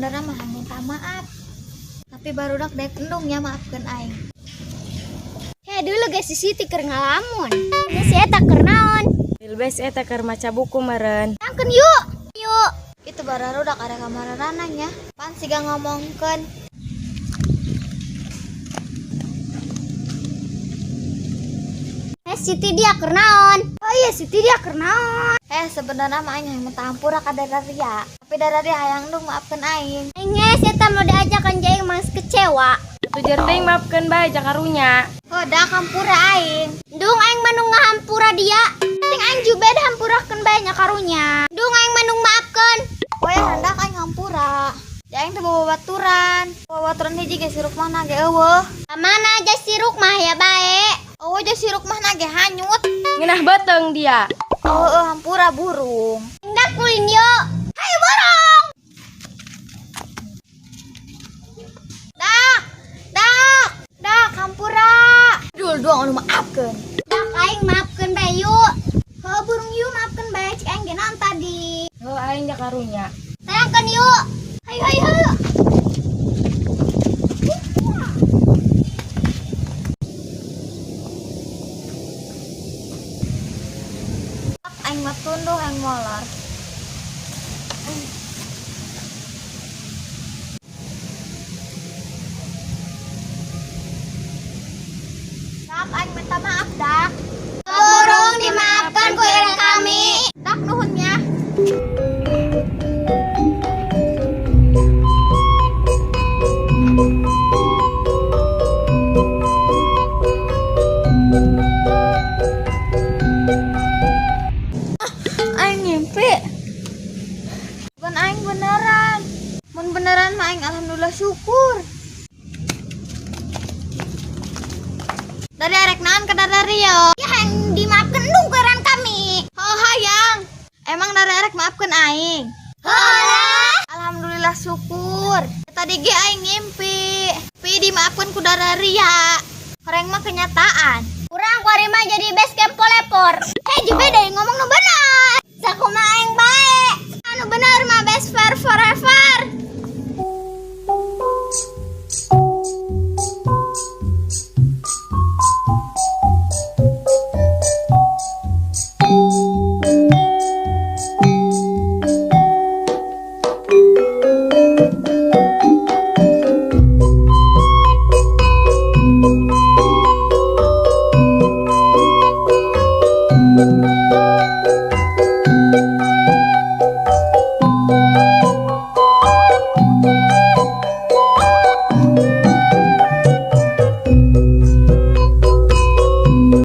Sebenarnya mah hayang minta maaf. Tapi barudak daek endung nya maafkeun aing. Heh dulu guys si Siti keur ngalamun. Ini si eta keur naon? Bilbes eta keur maca buku meureun. Tangkeun yuk. Yuk. Itu barudak ada kamarana nya. Pan siga ngomongkeun. Eh Siti dia keur naon? Oh iya Siti dia keur naon? Eh sebenarnya mah aing hayang minta hampura ka Dararia. Tapi Dararia hayang endung maafkeun aing. Aing geus eta mau diajakan jeung aing mah kecewa. Atuh jer teuing maafkeun bae jakarunya. Oh, dah hampura aing. Dung aing mah nu ngahampura dia. Ting aing juga dihampurakeun bae nya karunya. Dung aing mah nu maafkeun. Oh ya hendak aing hampura. Ya aing teh bawa baturan. Bawa baturan hiji ge si Rukmana ge eueuh. Kamana aja si Rukmah ya bae. Oh, aja si Rukmana ge hanyut. Ngeunah beuteung dia. Oh, oh hampura burung. Hendak kulin yuk. Hayo borong. Dak, dak, dak hampura. Dul doang anu maafkeun. Dak aing maafkeun bae yuk. Heuh burung yuk maafkeun bae cik aing ge naon tadi. Heuh aing jakarunya. Terangkeun yuk. Hayo hayo hayo. Dak aing mah tunduh aing molor. Dak aing minta maaf dak. Burung dimaafkan ku ireng kami. Dak nuhun nya. Aing ngimpi. Bukan aing beneran. Mun beneran mah aing alhamdulillah syukur. Dari arek naon ke Dario? Ya hayang dimaafkeun endung ku ireng kami. Oh hayang. Emang dari arek maafkeun aing. Heulah. Alhamdulillah syukur. Tadi ge aing ngimpi. Pi dimaafkeun ku Dararia. Horeng mah kenyataan.